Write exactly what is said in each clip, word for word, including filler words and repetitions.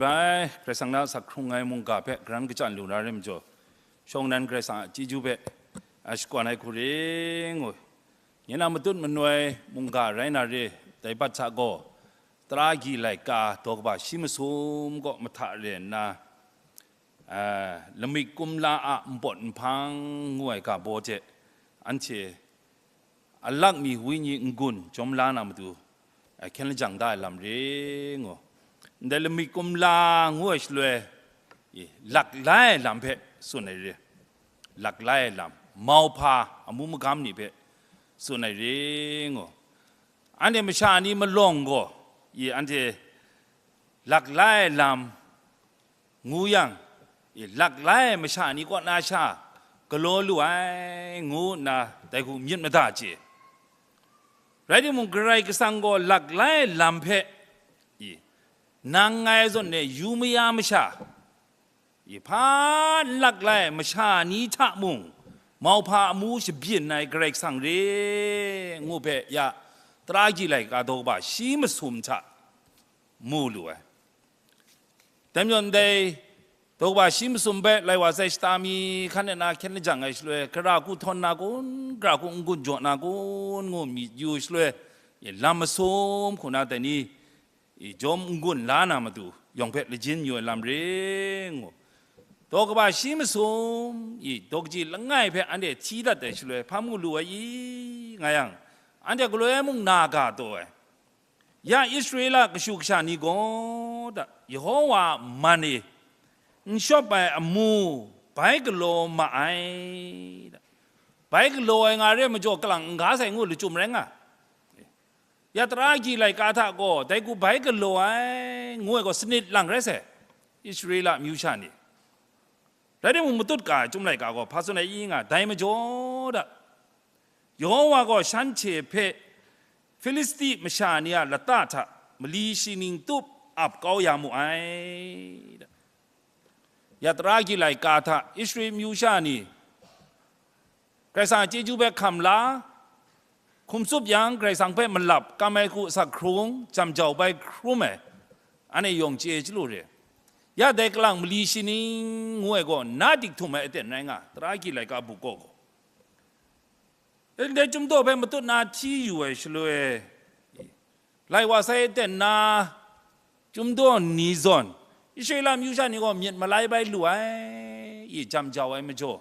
Bai, Karai Kasang na asak hkrung ai mungga hpe karan kachyan lu na re majaw, shawng nnan Karai Kasang a chyeju hpe a shakawn ai hku ring u. Nye na matut manoi mungga rai na re, dai bat hta gaw, tara agyi laika daw kaba shi masum kaw mahta re nna, a, lamik kumla a npawt nhpang ngu ai ga baw hte, anhte a lak mi wenyi n-gun jawm la na matu, a, hkyen lajang da ai lam re ngu. Ndai lamik kumla ngu ai shaloi, e, lak lai ai lam hpe tsun ai re. Lak lai ai lam, mauhpa amu magam ni hpe tsun ai re ngu. Anhte masha ni malawng gaw, e, anhte lak lai ai lam ngu yang, e, lak lai ai masha ni kaw na sha galaw lu ai, ngu nna dai hku myit mada chye. Rai timung, Karai Kasang gaw lak lai ai lam hpe, e, nang ngai zawn e yu maya masha, e, hpa n lak lai ai masha ni hta mung, mauhpa amu shabyin ai Karai Kasang re, ngu hpe, ya, tara agyi laika daw kaba shi masum hta mu lu ai. Dai majaw ndai daw kaba shi masum hpe lai wa sai shata mi hkan e na hkyen lajang ai shaloi, gara hku htawn na kun, gara hku n-gun jaw na kun ngu myit yu shaloi, e, lam masum hku na dai ni, e, jawm n-gun la na matu yawng hpe lajin yu ai lam re ngu. Daw kaba shi masum, e, daw kaji langai hpe anhte hti dat ai shaloi hpa mu lu ai i, nga yang, anhte galoi mung na ga taw ai. Ya Israela kashu kasha ni gaw, da, Yehowa a man e n shawp ai amu bai galaw ma ai, da. Bai galaw ai nga re ai majaw, kalang n-ga sai ngu lachyum rai nga. Ya tara agyi laika hta gaw dai hku bai galaw ai ngu ai gaw sanit lang rai sai, Israela amyu sha ni. Rai timung, matut ga ai Chyum laika gaw hpa tsun ai i nga, dai majaw da, Yehowa gaw shanhte hpe Hpilisti masha ni a lata hta mali shi ning tup ap kau ya mu ai. Ya tara agyi laika hta Israel amyu sha ni Karai Kasang a chyeju hpe hkam la, hkum tsup yang Karai Kasang hpe malap, kam ai hku asak hkrung, jam jau bai hkrum ai, anhte yawng chye chyalu re. Ya dai kalang mali shi ning ngu ai gaw na dik htum ai aten rai nga, tara agyi laika buk kaw gaw. Ndai chyum daw hpe matut na hti yu ai shaloi, lai wa sai aten na, chyum daw ni zawn, Israela amyu sha ni gaw myit malai bai lu ai, i jam jau ai majaw.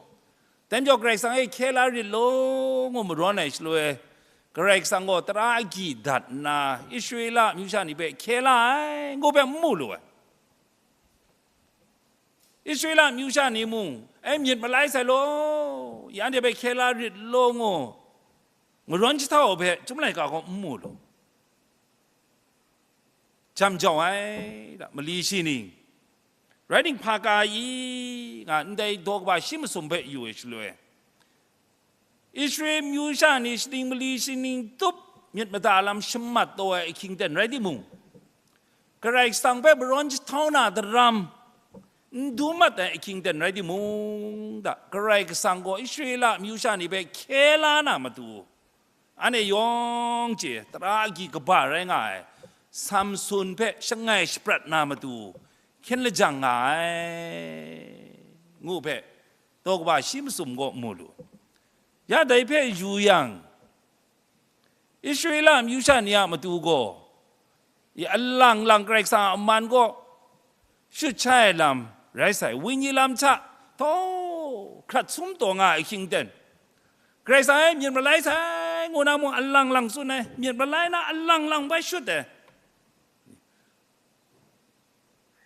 Dai majaw Karai Kasang e hkye la rit law ngu marawn ai shaloi, Karai Kasang gaw tara agyi dat nna, Israela amyu sha ni hpe hkye la ai, ngu hpe n mu lu ai. Israela amyu sha ni mung, e myit malai sai law, ya anhte hpe hkye la rit law ngu, marawn jahtau hpe Chyum laika gaw n mu lu. Jam jau ai, da, mali shi ning, rai ting, hpa ka i nga, ndai daw kaba shi masum hpe yu ai shaloi, Israel amyu sha ni shaning mali shi ning tup myit mada lam shamat taw ai ahkying ten rai timung, Karai Kasang hpe marawn jahtau na daram n du mat ai ahkying ten rai timung, da, Karai Kasang gaw Israela amyu sha ni hpe hkye la na matu, anhte yawng chye, tara agyi kaba rai nga ai Samson hpe shangai shaprat na matu hkyen lajang nga ai, ngu hpe daw kaba shi masum gaw mu lu. Ya dai hpe yu yang, Israela amyu sha ni a matu gaw, i alang lang Karai Kasang a man kaw shut shai ai lam rai sai, wenyi lam hta htaw hkrat sum taw nga ai ahkying ten, Karai Kasang e myit malai sai ngu na mung alang lang tsun ai, myit malai na alang lang bai shut ai.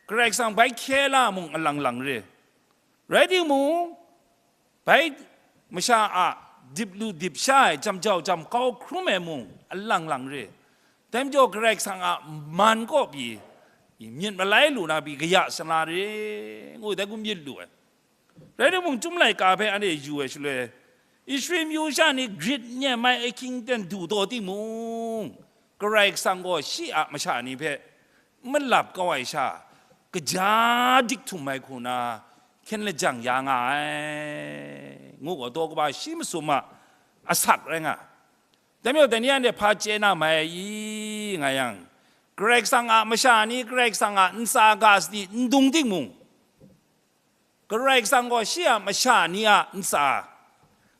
Karai Kasang bai hkye la mung alang lang re. Rai timung, bai masha a dip lu dip sha ai, jam jau jam kau hkrum ai mung alang lang re. Dai majaw Karai Kasang a man kaw pyi, myit malai lu na pyi kaya sala re, ngu dai hku myit lu ai. Rai timung, Chyum laika hpe anhte yu ai shaloi, Israel amyu sha ni grit nyem ai ahkying ten du taw timung, Karai Kasang gaw shi a masha ni hpe n malap kau ai sha, kaja dik htum ai hku na hkyen lajang ya nga ai, ngu gaw daw kaba shi masum a asak rai nga. Dai majaw, dai ni anhte hpa chye na mai ai i, nga yang, Karai Kasang a masha ni Karai Kasang a ntsa ga sadi n dung timung, Karai Kasang gaw shi a masha ni a ntsa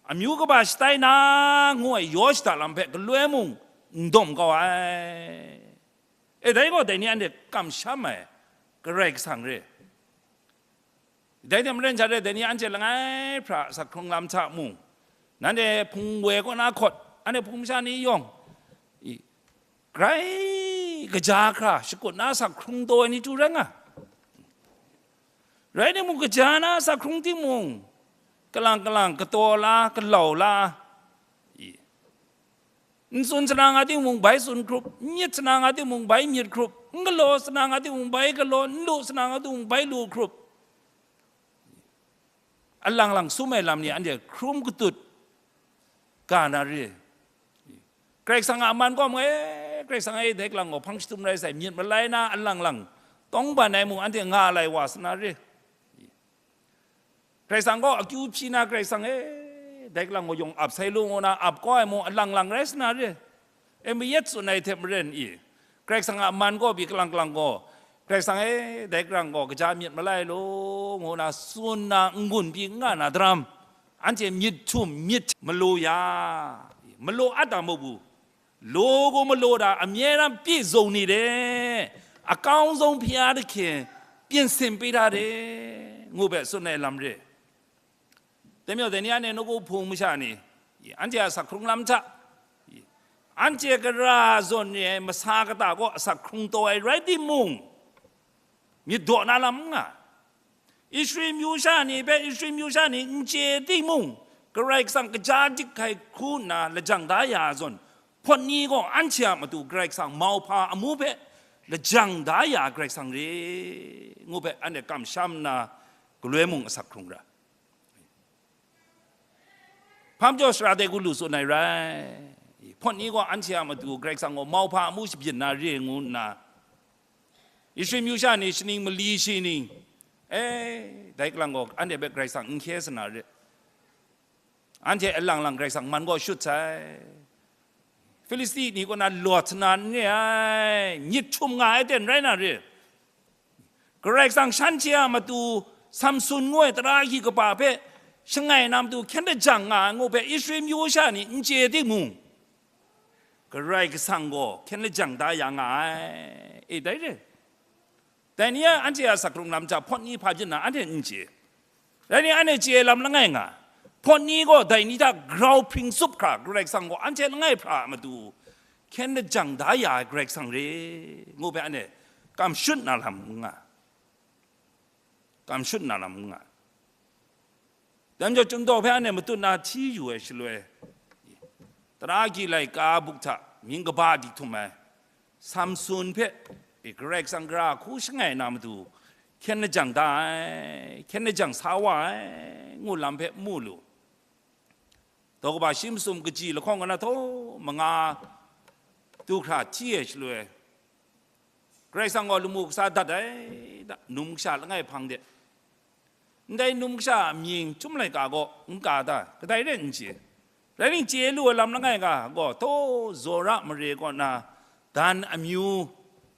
amyu kaba shatai na ngu ai yaw shada lam hpe galoi mung n dawm kau ai. E, dai gaw dai ni anhte kamsham ai Karai Kasang re. Dai hte maren sha re, dai ni anhte langai hpra asak hkrung lam hta mung, nanhte hpung woi kaw na hkawt, anhte hpung masha ni yawng, i, grai kaja hkra shakut na asak hkrung taw ai ni tu rai nga. Rai timung, kaja na asak hkrung timung, kalang kalang kataw la, galau la, i, n tsun sa na nga timung, bai tsun hkrup, n myit sa na nga timung, bai myit hkrup, n galaw sa na nga timung, bai galaw, n lu sa na nga timung, bai lu hkrup. Alang lang sum ai lam ni anhte hkrum katut ga na re. Karai Kasang a man gaw mung, e, Karai Kasang e, dai kalang gaw hpang shadum rai sai, myit malai na alang lang tawng ban ai mung anhte nga lai wa sa na re. Karai Kasang gaw akyu hpyi na Karai Kasang e, dai kalang gaw yawng ap sai lu ngu na ap kau ai mung alang lang rai sa na re. E, mayat tsun ai hte maren i, Karai Kasang a man gaw pyi kalang kalang gaw, Karai Kasang e, dai kalang gaw kaja myit malai lu, ngu na tsun na n-gun pyi n nga na daram, anhte myit htum myit malu ya, malu at da mabu, lu gaw malu da, amye ram pyi zung ni de, akau zung hpya da hkye, pyinsin pyi da de, ngu hpe tsun ai lam re. Dai majaw, dai ni anhte nawku hpung masha ni, anhte a asak hkrung lam hta, anhte gara zawn re ai masa kata kaw asak hkrung taw ai rai timung, myit daw na lam n nga. Israel myu sha ni hpe Israel myu sha ni n chye timung, Karai Kasang kaja dik hkai hku nna lajang da ya ai zawn, hpawt ni gaw anhte a matu Karai Kasang mauhpa amu hpe lajang da ya ai Karai Kasang re, ngu hpe anhte kamsham nna, galoi mung asak hkrung ra. Hpa majaw sara de gu lu tsun ai rai. Hpawt ni gaw anhte a matu Karai Kasang gaw mauhpa amu shabyin na re ngu nna, Israel myu sha ni shaning mali shi ning, e, dai kalang gaw anhte hpe Karai Kasang n hkye sa na re. Anhte alang lang Karai Kasang man gaw shut sai. Filisti ni kaw na lawt sa na n re ai, myit htum nga ai ten rai na re. Karai Kasang shanhte a matu Samsun ngu ai tara agyi kaba hpe shangai na matu hkyen lajang nga ai ngu hpe Israel myu sha ni n chye timung, Karai Kasang gaw hkyen lajang da ya nga ai. E, dai re. Dai ni a anhte a asak hkrung lam hta hpawt ni hpa byin na anhte n chye. Rai ni, anhte chye lam langai nga, hpawt ni gaw dai ni hta grau hpring tsup hkra Karai Kasang gaw anhte langai hpra a matu hkyen lajang da ya ai Karai Kasang re, ngu hpe anhte kam shut na lam n nga. Kam shut na lam n nga. Dai majaw, Chyum Daw hpe anhte matut na hti yu ai shaloi, tara agyi laika buk hta mying kaba dik htum ai Samsun hpe, e, Karai Kasang gara hku shangai na matu, hkyen lajang da ai, hkyen lajang sa wa ai, ngu lam hpe mu lu. Daw kaba shi masum kaji lahkawng kaw na htaw manga du hkra hti ai shaloi, Karai Kasang gaw lamu kasa dat ai, da, num kasha langai hpang de. Ndai num kasha a mying Chyum Laika gaw n ka ta, kadai rai n chye. Rai ning, chye lu ai lam langai nga gaw, htaw Zora mare kaw na, Dan amyu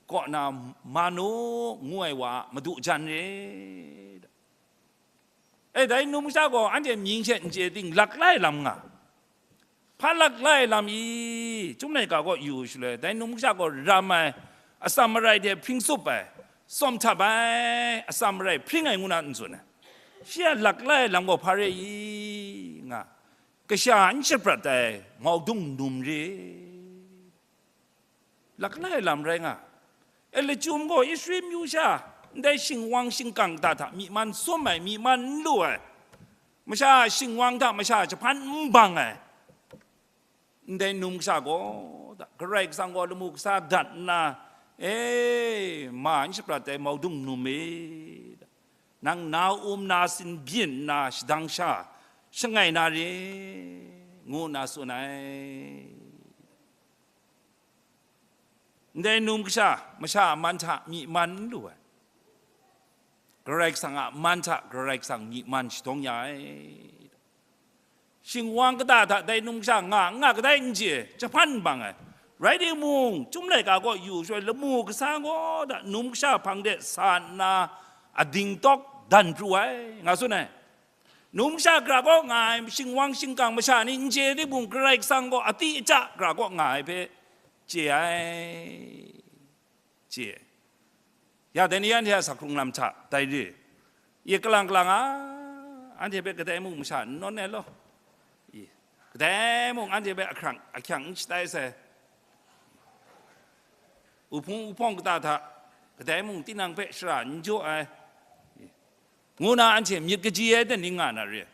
kaw na, Manu ngu ai wa a madu jan re. E, dai num kasha gaw anhte mying she n chye ting, lak la ai lam nga. Hpa lak la ai lam i, Chyum Laika kaw yu shaloi, dai num kasha gaw ram ai, atsam marai hte hpring tsup ai, tsawm htap ai, atsam marai hpring ai ngu na n tsun ai. Shi a lak la ai lam gaw hpa re i, nga, kasha n shaprat ai maudung num re. Lak la ai lam rai nga. E, lachyum gaw Israel myu sha ndai shingwang shingkang kata hta myi man sum ai, myi man n lu ai, masha a shingwang hta masha jahpan n bang ai, ndai num kasha gaw, da, Karai Kasang gaw lamu kasa dat nna, e, ma n shaprat ai maudung num e, da, nang na um na sin byin nna shadang sha shangai na re, ngu nna tsun ai. Ndai num kasha, masha a man hta myi man n lu ai. Karai Kasang a man hta Karai Kasang myi man shadawng ya ai. Shingwang kata hta dai num kasha nga n nga kadai n chye, jahpan n bang ai. Rai timung, Chyum laika kaw yu shaloi lamu kasa gaw da num kasha hpang de sa nna ading tawk dan pru ai, nga tsun ai. Num kasha gara kaw nga ai, shingwang shingkang masha ni n chye timung, Karai Kasang gaw ati aja gara kaw nga ai hpe chye ai. Chye. Ya, dai ni anhte a sak hkrung lam hta dai re. Ye kalang kalang a, anhte hpe kadai mung masha n nawn ai law. Ye, kadai mung anhte hpe ahkrang ahkyang n shatai sai. Uhpung uhpawng kata hta kadai mung tinang hpe shara n jaw ai, ngu na anhte myit kaji ai ten ni nga na re.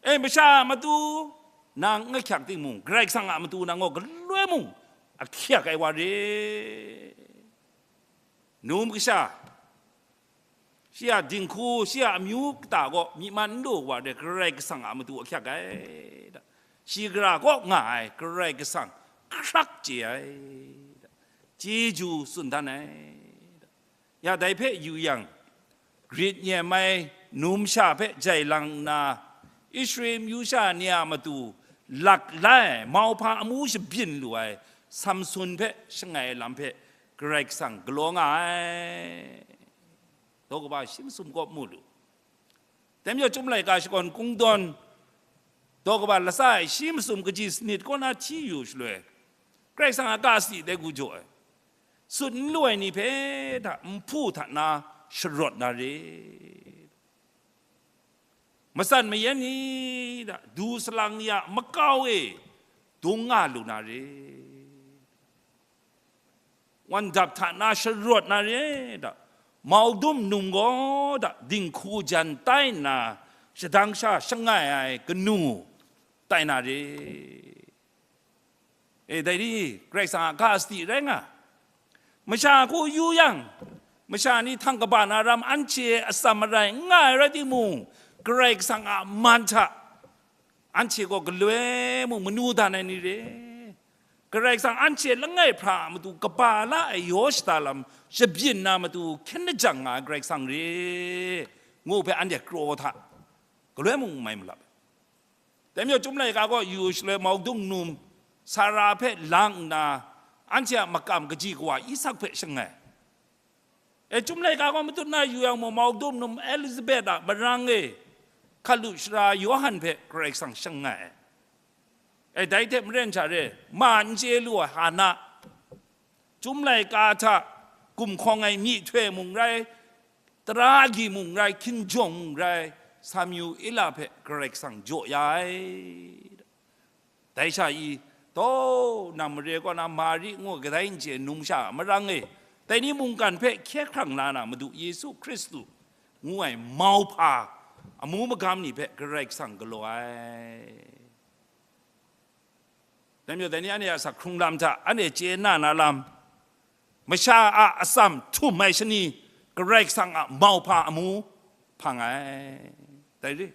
E, masha a matu nang n ahkyak timung, Karai Kasang a matu nang gaw galoi mung ahkyak ai wa re. Num kasha, shi a dinghku, shi a amyu kata gaw myi man n lu wa re, Karai Kasang a matu ahkyak ai. Shi gara kaw nga ai Karai Kasang hkrak chye ai, chyeju tsun dan ai. Ya, dai hpe yu yang, grit nyem ai num sha hpe jai lang nna, Israel amyu sha ni a matu lak lai mauhpa amu shabyin lu ai Samsun hpe shangai ai lam hpe Karai Kasang galaw nga ai. Daw kaba shi masum kaw mu lu. Dai majaw, Chyum laika shakawn kungdawn daw kaba latsa e shi masum kaji sanit kaw na hti yu shaloi, Karai Kasang a ga sadi dai hku jaw ai. Sut n lu ai ni hpe hta nhpu hta na sharawt na re. Matsan mayan ni hta du salang ni a makau e dung nga lu na re. Wandap hta na sharawt na re hta, maudum num gaw hta dinghku jan tai nna, shadang sha shangai ai kanu tai na re. E, dai ni, Karai Kasang a ga sadi rai nga. Masha hku yu yang, masha ni htang kaba na ram anhte atsam marai n nga ai rai timung, Karai Kasang a man hta anhte gaw galoi mung manu dan ai ni re. Karai Kasang anhte langai hpra a matu kaba la ai yaw shada lam shabyin na matu hkyen lajang nga ai Karai Kasang re, ngu hpe anhte kraw hta galoi mung n mai malap. Dai majaw, Chyum laika gaw yu shaloi maudung num Sara hpe lang nna, anhte a makam kaji kawa Isak hpe shangai. E, Chyum laika gaw matut na yu yang mung, maudum num Elizabet a marang e hkalu shara Yawhan hpe Karai Kasang shangai ai. E, dai hte maren sha re, ma n chye lu ai Hana, Chyum laika hta gumhkawng ai myihtoi mung rai, tara agyi mung rai, hkinjawng mung rai, Samuela hpe Karai Kasang jaw ya ai. Dai sha i, taw, nang mare kaw na Mari ngu kadai n chye num sha a marang e, dai ni mungkan hpe hkye hkrang la na Madu Yesu Hkristu ngu ai mauhpa amu magam ni hpe Karai Kasang galaw ai. Dai majaw, dai ni anhte a sak hkrung lam hta anhte chye na na lam, masha a atsam htum ai shani, Karai Kasang a mauhpa amu hpang ai. Dai re,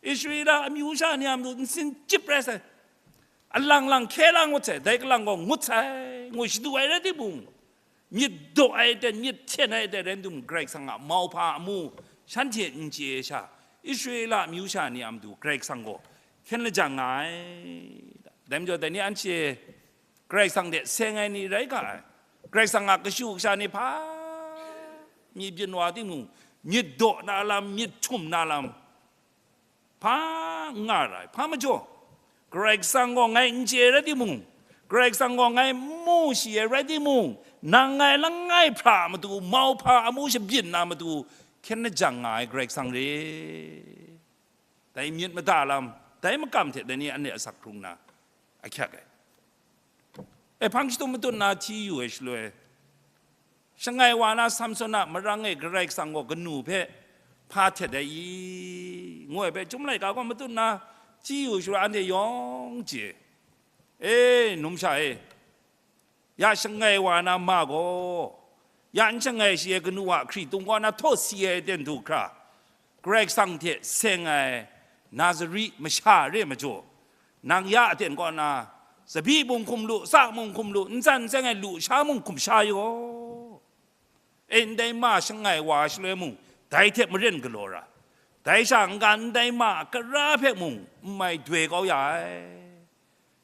Israela amyu sha ni a matu nsin chyip rai sai, alang lang hkye la ngut sai, dai kalang gaw ngut sai, ngu shadu ai rai timung, myit daw ai ten, myit hten ai ten rai ntum, Karai Kasang a mauhpa amu shanhte n chye sha, Israela amyu sha ni a matu Karai Kasang gaw hkyen lajang nga ai. Dai majaw, dai ni anhte Karai Kasang hte seng ai ni rai ga ai. Karai Kasang a kashu kasha ni hpa myi byin wa timung, myit daw na lam, myit htum na lam hpa n nga ra ai, hpa majaw, Karai Kasang gaw ngai n chye rai timung, Karai Kasang gaw ngai n mu shi ai rai timung, nang ngai langai hpra a matu, mauhpa amu shabyin na matu, hkyen lajang nga ai Karai Kasang re. Dai myit mada lam, dai makam hte dai ni anhte asak hkrung na ahkyak ai. E, hpang shadum matut na hti yu ai shaloi, shangai wa na Samson a marang e Karai Kasang gaw kanu hpe hpa htet ai i? Ngu ai hpe, Chyum laika gaw matut na hti yu shaloi, anhte yawng chye, e, numsha e, ya shangai wa na ma gaw, ya n shangai shi ai kanu a hkritung kaw na htaw si ai aten du hkra, Karai Kasang hte seng ai Nazari masha re majaw, nang ya aten kaw na, tsabyi mung hkum lu, sa mung hkum lu, ntsan seng ai lusha mung hkum sha yaw. E, ndai ma shangai wa shaloi mung, dai hte maren galaw ra, dai sha n-ga ndai ma a kara hpe mung n mai doi kau ya ai.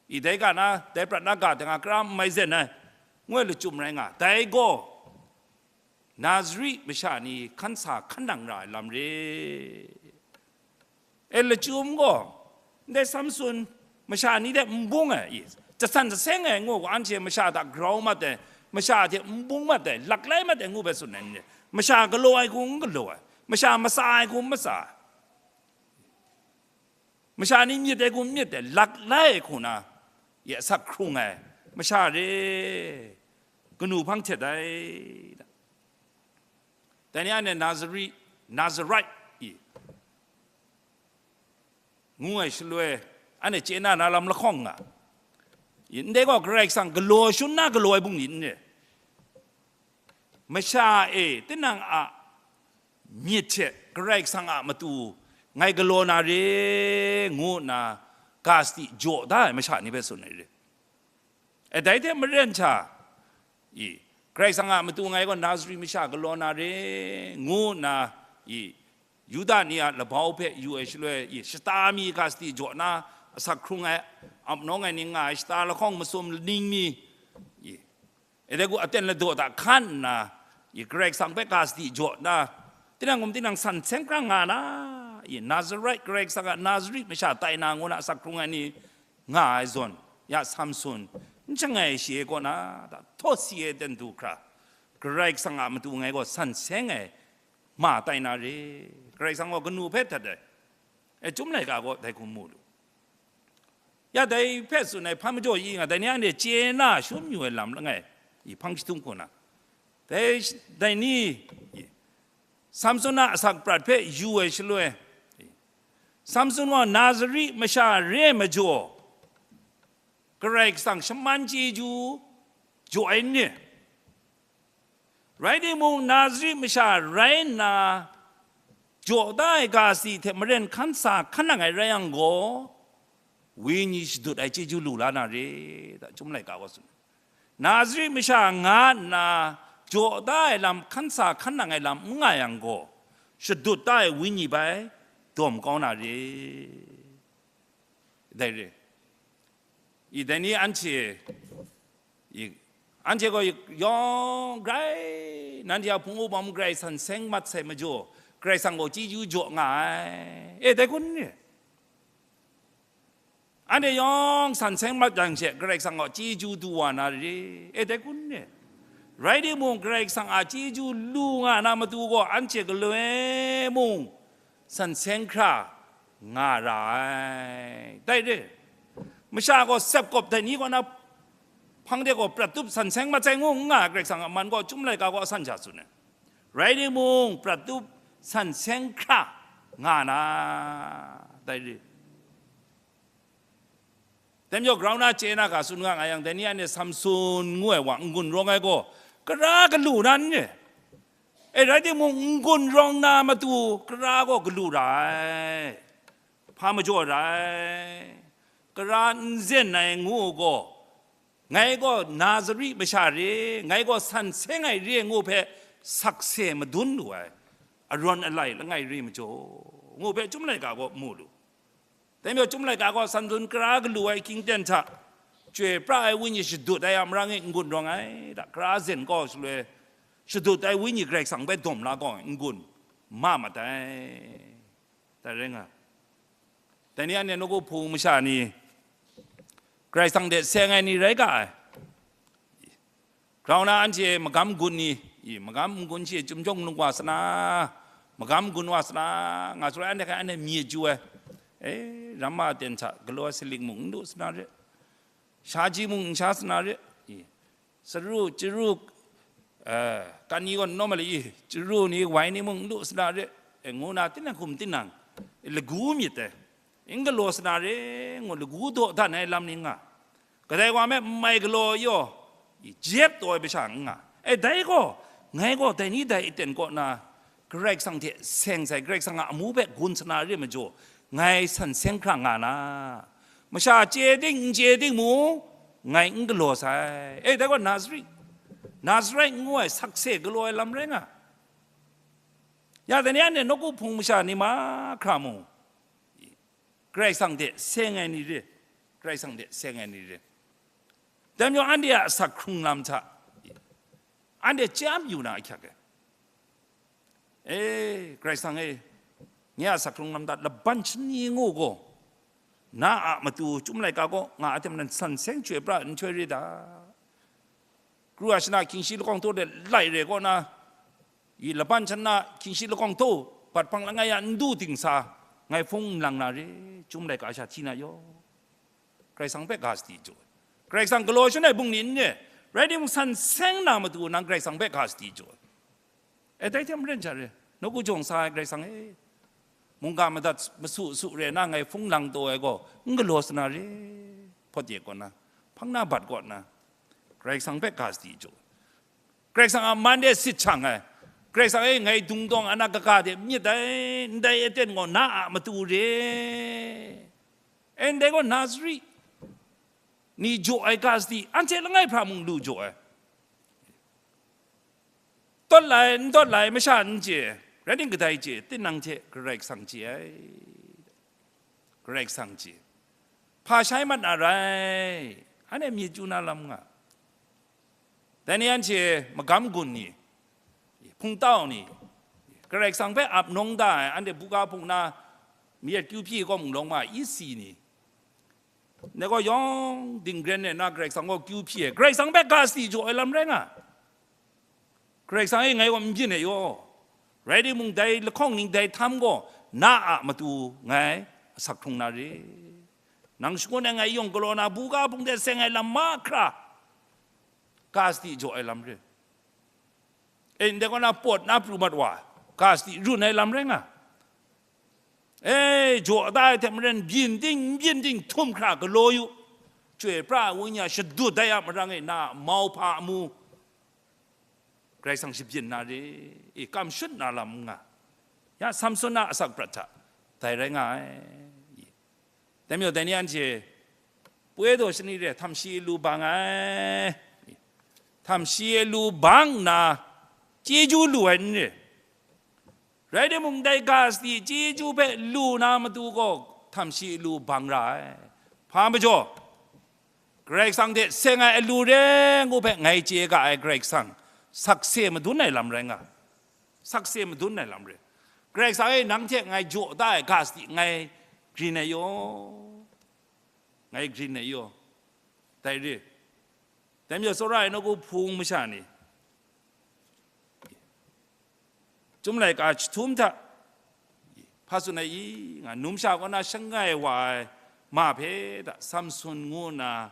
I dai ga na, dai prat na ga dang a kara n mai zen ai, ngu ai lachyum rai nga. Dai gaw, Nazari masha ni hkan sa hkan nang ra ai lam re. E lachyum gaw, ndai Samson masha ni hte n bung ai, i, jasan jaseng ai ngu gaw, anhte masha hta grau mat ai, masha hte n bung mat ai, laklai mat ai ngu bai tsun ai ni, masha galaw ai hku n galaw ai, masha matsa ai hku n matsa ai, masha ni myit ai hku n myit ai, laklai ai hku na, i, asak hkrung ai masha re, kanu hpang htet ai. Dai ni anhte Nazari, Nazarite, i, ngu ai shaloi, anhte chye na na lam lahkawng nga. I, ndai gaw Karai Kasang galaw shun na galaw ai bungli n re. Masha e tinang a myit hte Karai Kasang a matu ngai galaw na re, ngu nna ga sadi jaw da ai masha ni hpe tsun ai re. E dai hte maren hta, i, Karai Kasang a matu ngai gaw Nazari masha galaw na re, ngu nna, i, Yuda ni a labau hpe yu ai shaloi, i, shata mi ga sadi jaw na, asak hkrung ai, ap nawng ai ni nga ai shata lahkawng masum ning mi, i, e dai gaw aten ladaw hta hkan nna, i, Karai Kasang hpe ga sadi jaw na, tinang hkum tinang san seng hkra nga na, i, Nazarite Karai Kasang a Nazari masha tai na ngu na asak hkrung ai ni nga ai zawn, ya Samson, n shangai shi ai kaw na, da, htaw si ai ten du hkra, Karai Kasang a matu ngai gaw san seng ai ma tai na re, Karai Kasang gaw kanu hpe htet ai, e, Chyum laika gaw dai hku mu lu. Ya dai hpe tsun ai hpa majaw yi nga, dai ni anhte chye na shum yu ai lam langai, i hpang jahtum hku na, dai, dai ni, i, Samson a asak prat hpe yu ai shaloi, Samson gaw Nazari masha re ai majaw, Karai Kasang shaman chyeju jaw ai n ni? Rai timung, Nazari masha rai nna, jaw da ai ga sadi hte maren hkan sa hkan nang ai rai yang gaw, wenyi shadut ai chyeju lu la na re, da, Chyum laika gaw tsun. Nazari masha nga nna, jaw da ai lam, hkan sa hkan nang ai lam n nga yang gaw, shadut da ai wenyi bai dawm kau na re. Dai re. I, dai ni anhte, i, anhte gaw yawng grai, nanhte a hpung wupawm grai san seng mat sai majaw, Karai Kasang gaw chyeju jaw nga ai. E, dai hku n ni? Anhte yawng san seng mat yang she, Karai Kasang gaw chyeju du wa na re, e, dai hku n ni? Rai timung, Karai Kasang a chyeju lu nga na matu gaw, anhte galoi mung san seng hkra nga ra ai. Dai re, masha gaw sep kawp dai ni kaw na hpang de gaw prat tup san seng mat sai ngu n nga ai, Karai Kasang a man gaw Chyum laika gaw a san sha tsun ai. Rai timung, prat tup san seng hkra nga na, dai re. Dai majaw, grau na chye na ga tsun nga nga yang, dai ni anhte Samson ngu ai wa n-gun rawng ai gaw, kara galu na n re? E, rai timung, n-gun rawng na matu kara gaw galu ra ai. Hpa majaw rai? Kara n zen ai ngu gaw, ngai gaw Nazari masha re, ngai gaw san seng ai re ngu hpe sakse madun lu ai, arawn alai langai re majaw, ngu hpe Chyum laika gaw mu lu. Dai majaw, Chyum laika gaw Samson kara galu ai hkying ten hta, chyoi pra ai wenyi shadut ai a marang e n-gun rawng ai, da, kara zen kau shaloi, shadut ai wenyi Karai Kasang hpe dawm la kau ai n-gun ma mat ai. Dai rai nga, dai ni anhte nawku hpung masha ni, Karai Kasang hte seng ai ni rai ga ai. Grau na anhte magam gun ni, i, magam n-gun shi, Chyum Jawng Lung wa sa na, magam gun wa sa na, nga shaloi, anhte hkai anhte myi ju ai. E, ramma ten hta galaw ai salik mung n lu sa na re, shaji mung n sha sa na re, i, saru, chyaru, eh, kan ni gaw n nawm ai le, i, chyaru ni, wai ni mung n lu sa na re, e, ngu na, tinang hkum tinang, i, lagu myit ai, n galaw sa na re, ngu lagu daw dan ai lam ni nga. Kadai wa me n mai galaw yaw, i, jep taw ai masha n nga. E, dai gaw, ngai gaw dai ni dai aten kaw na, Karai Kasang hte seng sai, Karai Kasang a amu hpe gun sa na re majaw, ngai san seng hkra nga na, masha chye ting n chye ting mung, ngai n galaw sai. E, dai gaw Nazarite, Nazarite ngu ai sakse galaw ai lam rai nga. Ya, dai ni anhte nawku hpung masha ni mahkra mung, Karai Kasang hte seng ai ni re, Karai Kasang hte seng ai ni re. Dai majaw anhte a asak hkrung lam hta, anhte chyam yu na ahkyak ai. E, Karai Kasang e, nye a asak hkrung lam hta laban shani ngu gaw, na a matu chyum laika gaw nga a hte maren san seng chyoi pra nhtoi re da. Kru a shana hkying shi lakawng htaw de lai re kaw na, i laban shana hkying shi lakawng htaw bat hpang langai ya n du ting sa, ngai hpung n lang na re, chyum laika sha hti na yaw. Karai Kasang hpe ga sadi jaw ai. Karai Kasang galaw shangun ai bungli n re, rai timung, san seng na matu nang Karai Kasang hpe ga sadi jaw ai. E, dai hte maren sha re, nawku jawng sa ai Karai Kasang e, mungga madat masu su re na ngai hpung lang taw ai gaw, n galaw sa na re, hpawt ye kaw na, hpang na bat kaw na, Karai Kasang hpe ga sadi jaw ai. Karai Kasang a man de sit shang ai. Karai Kasang e, ngai dungdawng ana kaga de myit ai, ndai aten gaw na a matu re. E, ndai gaw Nazari ni jaw ai ga sadi, anhte langai hpra mung lu jaw ai. Tawt lai, n tawt lai, masha n chye, rai ting kadai chye, tinang hte Karai Kasang chye ai. Karai Kasang chye. Hpa shai mat na rai, anhte myit chyu na lam nga. Dai ni anhte magam gun ni, hpungtau ni, Karai Kasang hpe ap nawng da ai, anhte buga hpung na, mayat kyu hpyi kaw mung lawng ma, isi ni, ndai gaw yawng dingren e na Karai Kasang gaw kyu hpyi ai, Karai Kasang hpe ga sadi jaw ai lam rai nga. Karai Kasang e, ngai gaw n byin ai yaw. Rai timung, dai lahkawng ning dai htam gaw na a matu ngai asak hkrung na re. Nang shangun ai ngai yawng galaw na, buga hpung de seng ai lam mahkra, ga sadi jaw ai lam re. E, ndai kaw na pawt na pru mat wa, ga sadi run ai lam rai nga. E, jaw da ai hte maren, byin ting, n byin ting, htum hkra galaw yu. Chyoi pra ai Wenyi a shadut dai a marang e na a mauhpa amu, Karai Kasang shabyin na re, e, kam shut na lam n nga. Ya, Samson a asak prat hta dai rai nga ai. Dai majaw, dai ni anhte poi daw shani re, htam shi lu bang ai. Htam shi lu bang nna, chyeju lu ai n re. Rai timung, dai ga sadi chyeju hpe lu na matu gaw, htam shi lu bang ra ai. Hpa majaw, Karai Kasang hte seng ai alu re ngu hpe ngai chye ga ai Karai Kasang, sakse madun ai lam rai nga. Sakse madun ai lam re. Karai Kasang e, nang hte ngai jaw da ai ga sadi ngai grin ai yaw. Ngai grin ai yaw. Dai re. Dai majaw, tsawra ai nawku hpung masha ni, Chyum laika jahtum hta hpa tsun ai i nga, numsha kaw na shangai wa ai ma hpe hta Samson ngu nna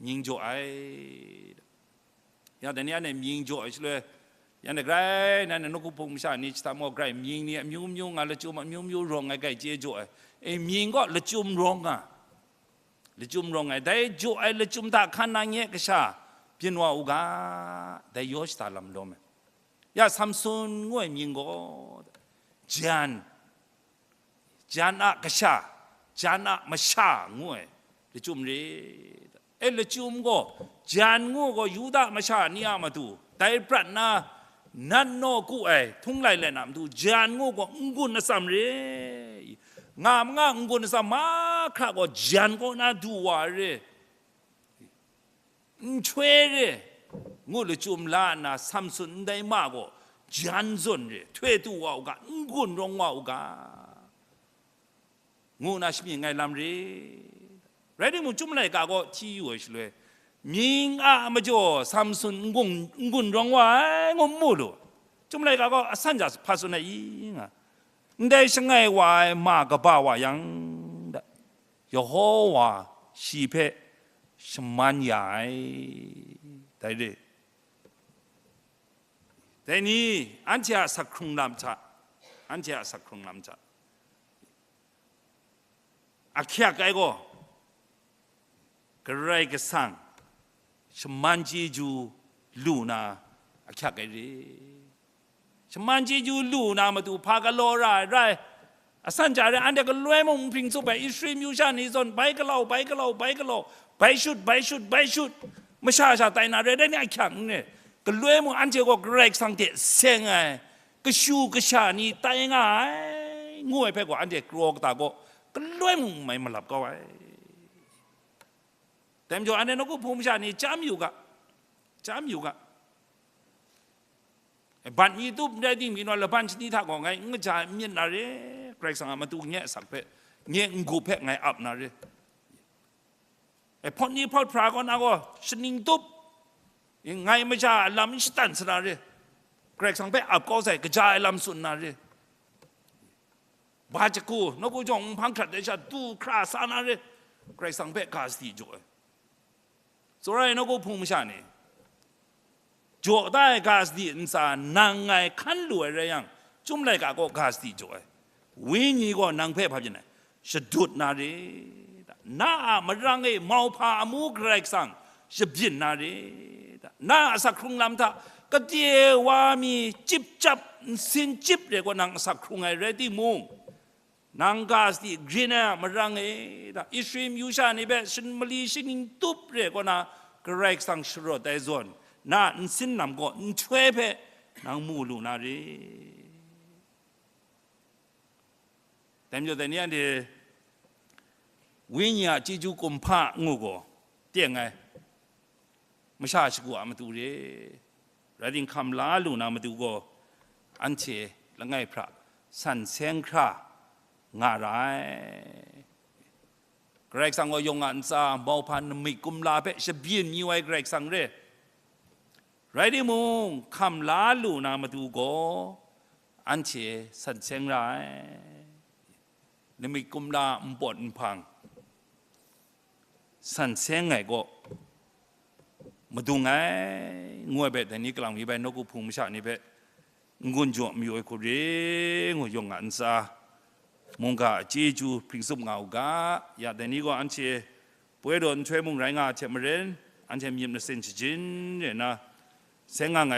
mying jaw ai. Ya, dai ni anhte mying jaw ai shaloi, ya, grai, nanhte nawku hpung masha ni jahta maw, grai mying ni amyu myu nga, lachyum amyu myu rawng ai, grai chye jaw ai. E, mying gaw lachyum rawng nga, lachyum rawng ai, dai jaw ai lachyum hta hkan na nye kasha byin wa u ga, dai yaw shada lam lawm ai. Ya, Samson ngu ai mying gaw, jan, jan a kasha, jan a masha ngu ai lachyum re. E, lachyum gaw, jan ngu gaw Yuda masha ni a matu, dai prat na, nat nawku ai htung lai let na matu, jan ngu gaw n-gun atsam re. Nga manga n-gun atsam mahkra gaw jan kaw na du wa re. Nhtoi re, ngu lachyum la nna, Samson ndai ma gaw jan zawn re, htoi du wa u ga, n-gun rawng wa u ga, ngu na shamying ai lam re. Rai timung, Chyum laika gaw hti yu ai shaloi, mying a majaw Samson n-gun, n-gun rawng wa ai, ngu n mu lu. Chyum laika gaw asan ja hpa tsun ai i nga, ndai shangai wa ai ma kaba wa yang, Yehowa shi hpe shaman ya ai. Dai re. Dai ni, anhte a asak hkrung lam hta, anhte a asak hkrung lam hta ahkyak ai gaw, Karai Kasang shaman chyeju lu na ahkyak ai re. Shaman chyeju lu na matu hpa galaw ra ai rai? Asan ja re, anhte galoi mung nhpring tsup ai Israel myu sha ni zawn, bai galau, bai galau, bai galau, bai shut, bai shut, bai shut, masha sha tai na re, dai ni ahkyak n re, galoi mung anhte gaw Karai Kasang hte seng ai kashu kasha ni tai nga ai, ngu ai hpe gaw anhte kraw kata gaw galoi mung mai malap kau ai. Dai majaw, anhte nawku hpung masha ni chyam yu ga, chyam yu ga. E, bat mi tup ndai ting byin wa laban shani hta gaw ngai n kaja ai n myit na re, Karai Kasang a matu nye asak hpe, nye n-gup hpe ngai ap na re. E, hpawt ni hpawt hpra kaw na gaw shaning tup, ngai masha a lam n shatan sa na re, Karai Kasang hpe ap kau sai kaja ai lam tsun na re. Ba jaku, nawku jawng nhpang hkrat ai sha du hkra sa na re, Karai Kasang hpe ga sadi jaw ai. Tsawra ai nawku hpung masha ni, jaw da ai ga sadi ntsa nang ngai hkan lu ai rai yang, Chyum laika gaw ga sadi jaw ai. Wenyi gaw nang hpe hpa byin ai, shadut na re, da. Na a marang e mauhpa amu Karai Kasang shabyin na re, da. Na a asak hkrung lam hta kade wa mi chyip chyap nsin chyip re gaw nang asak hkrung ai rai timung, nang ga sadi grin ai a marang e, da, Ishmael yu sha ni hpe shin mali shaning tup re kaw na Karai Kasang sharawt ai zawn, na nsin lam gaw nhtoi hpe nang mu lu na re. Dai majaw, dai ni anhte Wenyi a chyeju kumhpa ngu gaw teng ai masha shagu a matu re, rai ting, hkam la lu na matu gaw, anhte langai hpra san seng hkra nga ra ai. Karai Kasang gaw yawng a ntsa mauhpa namik kumla hpe shabyin yu ai Karai Kasang re. Rai timung, hkam la lu na matu gaw, anhte san seng ra ai. Namik kumla npawt nhpang san seng ai gaw madung ai, ngu ai hpe, dai ni kalang mi bai nawku hpung masha ni hpe n-gun jaw mayu ai hku re ngu yawng a ntsa mungga a chyeju hpring tsup nga u ga, ya dai ni gaw anhte poi daw nhtoi mung rai nga ai hte maren, anhte myit masin shajin re nna, seng nga ai